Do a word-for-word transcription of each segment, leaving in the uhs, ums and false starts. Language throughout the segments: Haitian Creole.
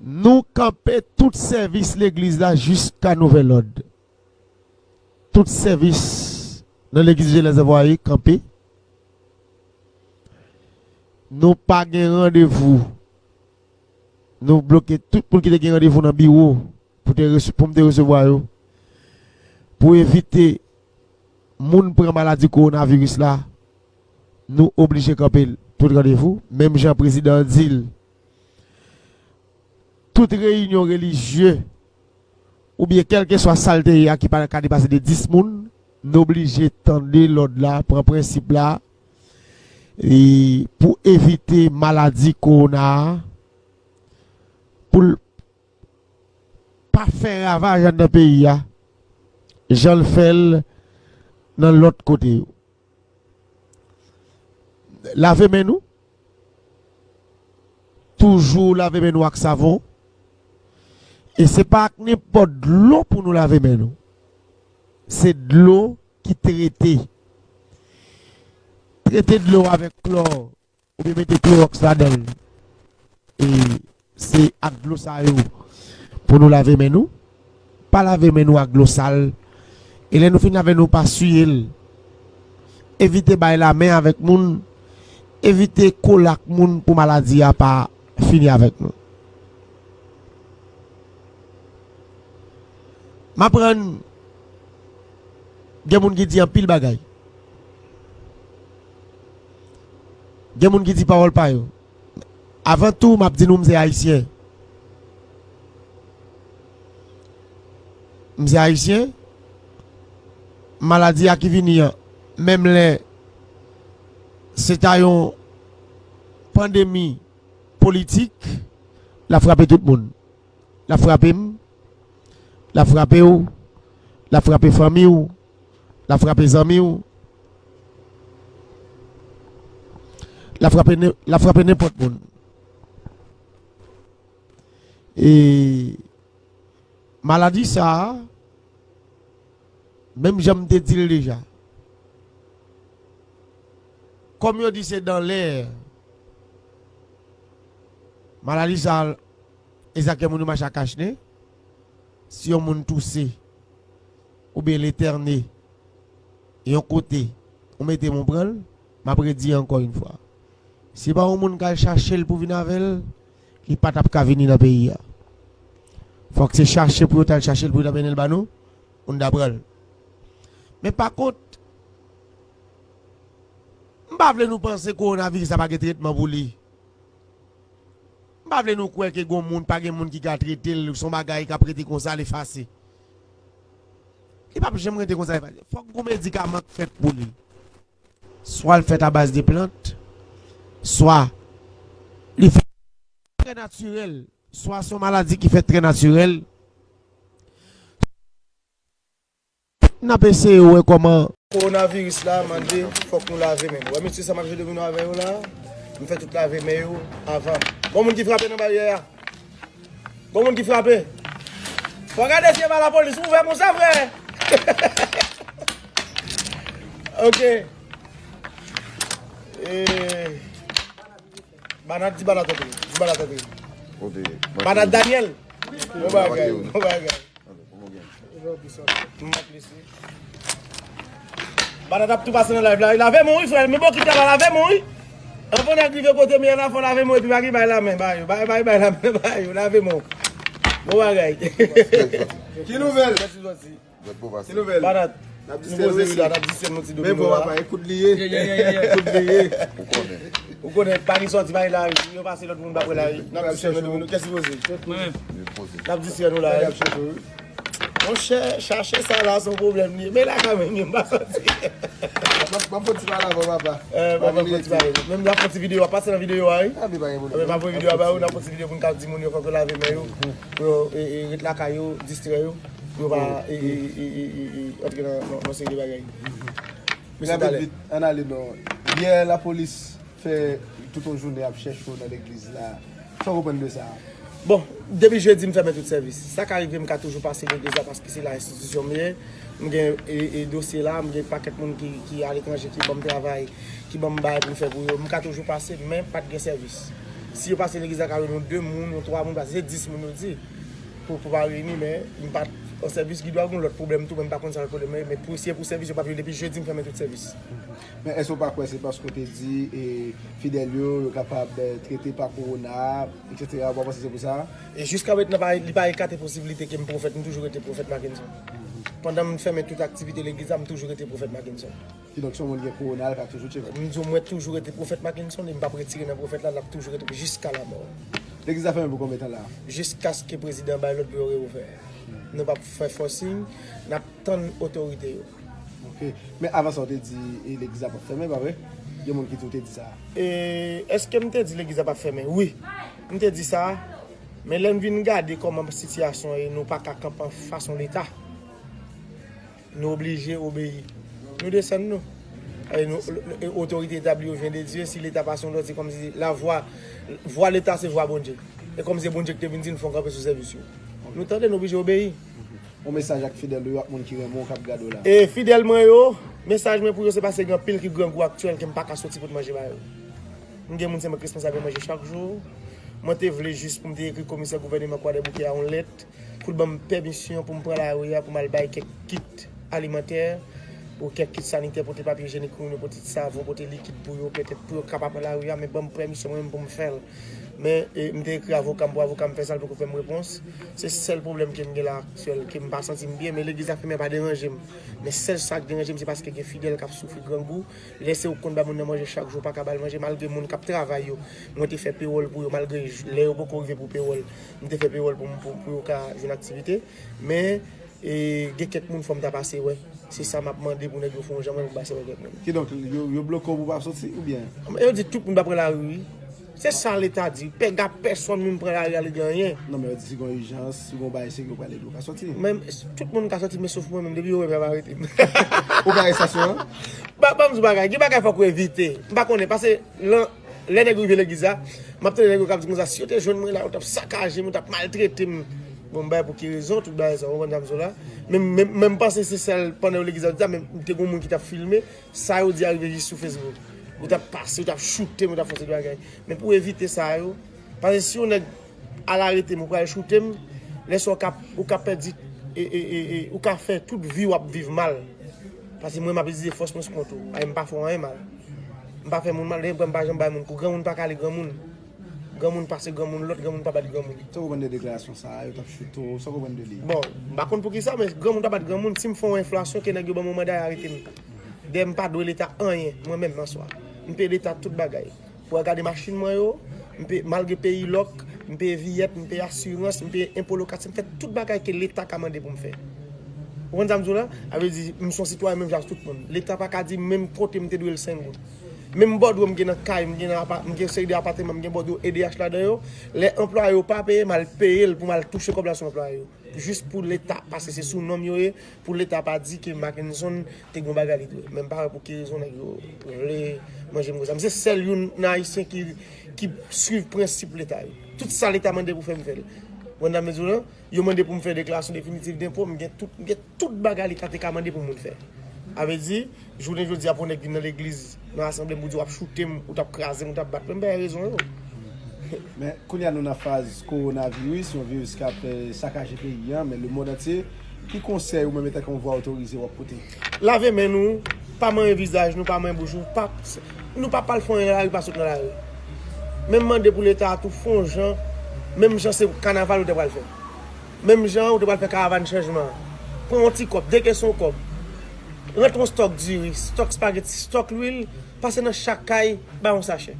Nou kanpe tout sèvis legliz la jiska nouvèl òd. Tout sèvis nan legliz Jenès Envwaye kanpe. Nou pa gen randevou. Nou bloke tout moun ki te gen randevou nan biwo pou te rese-, pou m te resevwa yo. Pou evite moun pran maladi kowonaviris la, nou oblije kanpe tout randevou. Menm jan prezidan an di l, tout reyinyon relijye oubyen kèlkeswa sa l te ye a ki pa ka depase de dis moun, n oblije tande lòd la, pran prensip la, e pou evite maladi kowona a, pou l pa fè ravaj anndan peyi a, jan l fè l nan lòt kote yo. Lave men nou. Toujou lave men nou ak savon. E se pa ak nenpòt dlo pou nou lave men nou. Se dlo ki trete. Trete dlo avèk klò oubyen mete klowòks ladan l. E se ak dlo sa yo pou nou lave men nou. Pa lave men nou ak dlo sal. E lè nou fin lave, nou pa siye l. Evite bay lamen avèk moun. Evite kole ak moun pou maladi a pa fini avèk nou. M aprann gen moun ki di anpil bagay. Gen moun ki di pawòl pa yo. Avan tou, m ap di nou, m se Ayisyen. M se Ayisyen. Maladi a ki vini an, menm lè se ta yon pandemi politik, l ap frape tout moun. L ap frape m, l ap frape w, l ap frape fanmi w, l ap frape zanmi w, l ap frape nen-, l ap frape nenpòt moun. E maladi sa a, menm jan m te di l deja, kòm yo di se dans l'air, maladi sa a, e sa ke moun yo mache ak kachnen, si yon moun touse, oubyen l etène yon kote, ou mete men w pran l, m ap redi ankò yon fwa. Si pa yon moun k al chache l pou vin avè l, li pa t ap ka vini nan peyi a. Fòk se chache pou yo t al chache l, pou yo t ap mennen l ba nou, pou n ta pran l. Men pa kont, m pa vle nou panse kowonaviris la pa gen tretman pou li. M pa vle nou kwè ke gon moun, pa gen moun ki ka trete l, se yon bagay k ap rete konsa, l efase. Li p ap janm rete konsa, l efase. Fòk gon medikaman k fèt pou li. Swa l fèt a baz de plant, swa li fèt trè natirèl, swa se yon maladi ki fèt trè natirèl. N ap eseye wè kòman. Kowonaviris la mande fòk nou lave men nou. Wè mesye sa m ap jwe domino avè yo la, m fè tout lave men yo avan. Gon moun ki frape nan baryè a? Gon moun ki frape? Fò gade si e pa lapolis ouvè konsa, frè. Ok. E, Banat, di Banat antre. Di Banat antre. Banat Daniel. Bon bagay, bon bagay. M ap lese. Banat ap tou pase nan live la. Lave men w wi, frè. Men bokit la, lave men w wi. Anvan nèg rive kote m ye la, fò lave men w epi pa gen bay lamen ba yo. Bay, bay, bay lamen ba yo. Lave men w. Bon bagay. Ki nouvèl? Mèsi, mèsi. Ki nouvèl? Banat. N ap distrè nou mesye. N ap distrè nou ti domino la. Men bon, papa, ekout li ye. Ekout li ye. Ou konnen. Ou konnen, pa gen sòti, pa gen lari. Yo pase lòt moun pa pran lari. N ap distrè nou domino. Kèsi poze? Mwen menm. N ap distrè nou la. Monchè, chache sa la, se yon pwoblèm li ye. Men la kanmenm, yo m pa sòti. M ap, m ap fè ti pale avè w, papa. Eh, papa, fè ti pale. Menm n ap fè ti videyo, ap pase nan videyo a, wi. Ah, men pa gen pwoblèm. N ap fè videyo a ba yo, n ap fè ti videyo pou n ka di moun yo fòk yo lave men yo. Pou yo, e, e, ret lakay yo, distrè yo. Pou yo pa, e, e, antre nan, nan, nan seri de bagay. Mesye, talè. Rapid vit, ann ale non. Yè, lapolis fè tout yon jounen ap chèche w nan legliz la. Sa w konprann de sa? Bon, depi jedi, m fèmen tout sèvis. Sa ka rive, m ka toujou pase legliz la paske se la enstitisyon m ye. M gen, e, e, dosye la, m gen pakèt moun ki, ki aletranje, ki ban m travay, ki ban m bagay pou m fè pou yo. M ka toujou pase, men pa t gen sèvis. Si yo pase legliz la ka reyini de moun, yon twa moun, paske se dis moun yo di. Pou, pou pa reyini, men m pa t an sèvis, gen dwa gen lòt pwoblèm tou, men m pa konn sa k pwoblèm mwen, men pou, si se pou sèvis, yo p ap jwe depi jedi, m fèmen tout sèvis. Men èske w pa kwè se paske w te di e, fidèl yo, yo kapab eh, trete pa kowona, etsetera. Ou pa panse se pou sa? E jiska mentnan, pa, li pa ekate posibilite ke m pwofèt, m toujou rete pwofèt Mackenson. Pandan m fèmen tout aktivite legliz la, m toujou rete pwofèt Mackenson. Kidonk, si yon moun gen kowona, l ka toujou tcheke. M di w, mwen toujou rete pwofèt Mackenson, e m p ap retire nan pwofèt la, l ap toujou rete jiska lamò. Legliz la fèmen pou konbyen tan la? Jiskaske prezidan bay lòd pou yo reouvè. Nou p ap fè fòsing, n ap tann otorite yo. Ok. Men avan sa, w te di e, legliz la p ap fèmen, pa vre? Gen moun ki di w te di sa. E, èske m te di legliz la p ap fèmen? Wi. M te di sa. Men lè n vin gade kòman sitiyasyon ye, nou pa ka kanpe anfas yon Leta. Nou oblije obeyi. Nou desann nou. E nou, otorite etabli yo vyen de Dye, si Leta pase yon lòd, se kòmsi lavwa, vwa Leta se vwa Bondye. E kòm se Bondye ki te vin di n fò w kanpe sou sèvis yo. Nou tande, nou oblije obeyi. Yon mesaj ak fidèl ou yo ak moun ki renmen w k ap gade w la. E fidèl mwen yo, mesaj mwen pou yo se pase gen anpil ki grangou aktyèl ke m pa ka soti pou t manje ba yo. M gen moun se mwen k responsab yo manje chak jou. Mwen te vle jis pou m te ekri komisè gouvèneman Kwadèboukè a yon lèt pou l ban m pèmisyon pou m pran lari a pou m al bay kèk kit alimantè ou kèk kit sanitè, pote papye ijyenik pou moun yo, pote savon, pote likid pou yo, petèt pou yo ka pa pran lari a, men ban m pèmisyon mwen menm pou m fè l. Men e, m te ekri avoka m pou avoka m fè sa, l poko fè m repons. Se sèl pwoblèm ke m gen la aktyèl, ke m pa santi m byen, men legliz la fèmen pa deranje m. Men sèl sa k deranje m, se paske gen fidèl k ap soufri grangou. Lè se ou k konn bay moun nan manje chak jou, ou pa ka ba l manje, malgre moun k ap travay yo, mwen te fè pewòl pou yo, malgre lè yo poko rive pou pewòl, m te fè pewòl pou, pou, pou yo ka jwenn aktivite. Men, e, gen kèk moun fò m ta pase wè. Se sa m ap mande pou nèg yo fè yon jan mwen pou pase wè kèk moun. Kidonk, yo, yo bloke w pou w pa soti, oubyen? Yo di tout moun pa pran lari, wi. Se sa Leta di. Pèga pèsonn moun pran lari ale gen anyen. Non, men yo di si gen ijans, si gen bagay serye, yo prale di w ka soti. Men tout moun ka soti, men sof mwen menm, depi yo wè m, y ap arete m. Ou pa estasyon an? Ba, ban m di w bagay, gen bagay fòk ou evite. M pa konnen, pase lan, lè nèg yo rive legliz la, m ap tande nèg yo k ap di konsa, si yo te jwenn mwen la, yo t ap sakaje m, yo t ap maltrete m. Bon, m bay pou ki rezon, tout bagay sa, ou konprann sa m di w la. Men, men, men m panse se sèl pandan yo legliz la, yo di sa, men te gen yon moun ki t ap filme, sa yo di a rive jis sou Facebook. Yo t ap pase, yo t ap choute m, yo t ap fè yon seri de bagay. Men pou evite sa yo, paske si yon nèg al arete m, ou pral choute m, lè sa ou ka, ou ka pèdi, e, e, e, e, ou ka fè tout vi w ap viv mal. Paske mwen, m ap itilize fòs mwen sou kont ou. Paske m pa fè w anyen mal. M pa fè moun mal, dayè m pa janm bay moun kou. Granmoun pa kale granmoun. Granmoun pase granmoun, lòt granmoun pa bat granmoun. Sa w konprann de deklarasyon sa a, yo t ap choute w, sa w konprann de li? Bon, m pa konn poukisa, men granmoun ta bat granmoun, si m fè yon enfrasyon, ke nèg yo ban m yon manda, y arete m. Dayè m pa dwe Leta anyen, mwen menm an swa. M peye Leta tout bagay. Pou al gade machin mwen yo, m peye, malgre peyi lòk, m peye viyèt, m peye asirans, m peye enpo lokasyon, m fè tout bagay ke Leta ka mande pou m fè. Ou konprann sa m di w la? Sa vle di, m se yon sitwayen menm jan ak tout moun. Leta pa ka di menm kote m te dwe l senk goud. Menm bòdwo m gen nan kay, m gen nan apa, m gen seri de apatman, m gen bòdwo E D H ladan yo. Lè anplwaye yo pa peye, m al peye l pou m al touche kòb la sou anplwaye yo. Jis pou Leta, paske se sou non m yo ye, pou Leta pa di ke Mackenson te gen yon bagay li dwe. Men m pa wè pou ki rezon nèg yo vle manje m konsa. M se sèl youn nan Ayisyen ki, ki swiv prensip Leta yo. Tout sa Leta mande pou fè, m fè l. Ou konprann sa m vle di w lan? Yo mande pou m fè deklarasyon definitif denpo, m gen tout, m gen tout bagay Leta te ka mande pou moun fè. Sa vle di, jounen jodi a pou nèg vin nan legliz, nan asanble m pou di w ap choute m, ou t ap kraze m, ou t ap bat mwen, m bay rezon yo. Men, kounye a nou nan faz kowonaviris, yon viris k ap eh, sakaje peyi an, men lemonn antye, ki konsèy ou menm etanke yon vwa otorize w ap pote? Lave men nou, pa manyen vizaj nou, pa manyen bouch nou, pa, nou pa pral fè anyen nan lari, pa sot nan lari. Men m mande pou Leta a tou fè yon jan, menm jan se kanaval ou te pral fè. Menm jan ou te pral fè karavàn chanjman an. Pran yon ti kòb, dekese yon kòb. Rantre yon stòk diri, stòk espageti, stòk lwil, pase nan chak kay, bay yon sachè.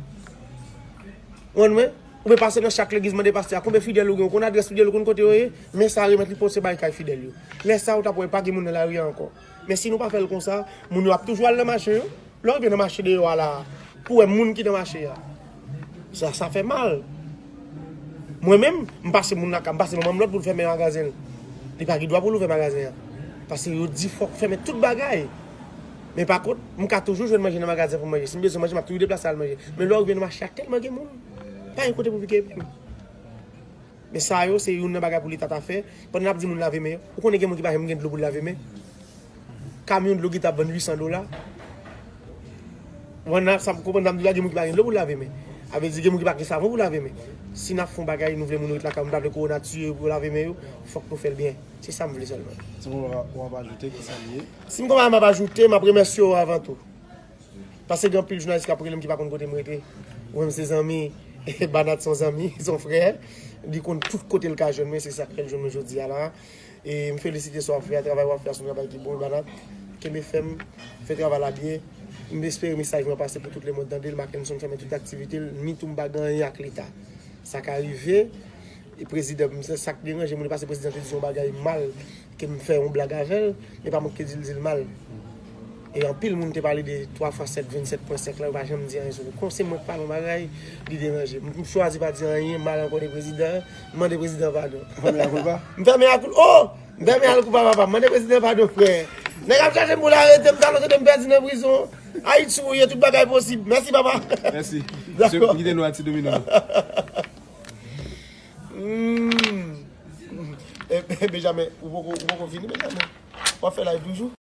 Ou konprann mwen? Oubyen pase nan chak legliz mande pastè a, konbyen fidèl ou gen, ou konn adrès fidèl ou, konn kote yo ye, men sa remèt li pou se bay kay fidèl yo. Lè sa a ou t ap wè pa gen moun nan lari a ankò. Men si nou pa fè l konsa, moun yo ap toujou al nan mache yo. Lè w rive nan mache deyò a la a, pou w wè moun ki nan mache a. Sa, sa fè mal. Mwen menm, m pase moun lakay, m pase manman m lòd pou l fèmen magazen l. Li pa gen dwa pou l ouvè magazen an. Paske yo di fòk fèmen tout bagay. Men pa kont, m ka toujou jwenn manje nan magazen pou m manje. Si m bezwen manje, m ap toujou deplase al manje. Men lè w rive nan mache a, tèlman gen moun. Pa gen kote pou pike epin. Men sa yo, se youn nan bagay pou Leta ta fè. Pandan n ap di moun lave men yo, ou konnen gen moun ki pa janm gen dlo pou l lave men? Kamyon dlo ki t ap vann uit san dola. Ou konprann sa m, konprann sa m di w la, gen moun ki pa gen dlo pou l lave men. Sa vle di, gen moun ki pa gen savon pou lave men. Si n ap fè yon bagay, nou vle moun yo ret lakay yo, nou pa vle kowona tiye yo pou yo lave men yo, fòk nou fè l byen. Se sa m vle sèlman. Si w gen yon bagay w ap ajoute, ki sa l ye? Si m gen yon bagay m ap ajoute, m ap remèsye w avan tou. Paske gen anpil jounalis k ap rele m ki pa konn kote m rete. Ou menm se zanmi, Banat se yon zanmi, se yon frè. Li konn tout kote l ka jwenn mwen, se sa k fè l jwenn mwen jodi a la. E m felisite sa w ap fè a, travay w ap fè a, se yon travay ki bon, Banat. Kenbe fèm, fè travay la byen. M espere mesaj mwen pase pou tout lemonn tande l. Mackenson fèmen tout aktivite l, ni tou m pa gen anyen ak Leta. Sa ka rive, e prezidan, m, se sa k deranje mwen, paske prezidan te di yon bagay mal, ke m fè yon blag avè l, men pa mwen ki te di l di l mal. E anpil moun te pale de twa fwa sèt, vennsèt pwen senk la, yo pa janm di anyen sou li. Kon se mwen k pale yon bagay, li deranje m. M chwazi pa di anyen mal ankò de prezidan, m mande prezidan padon. Fè mea culpa? M fè mea culpa, oh! M fè mea culpa, papa. M mande prezidan padon, frè. Nèg ap chache m pou l arete m, talon se de m pèdi nan prizon. Ayiti, ou ye, tout bagay posib. Mèsi, papa. Mèsi. Dakò. Kite nou a ti domino. Hmm. E, e, Benjamin, ou poko, ou poko fini, Benjamin? W ap fè live toujou?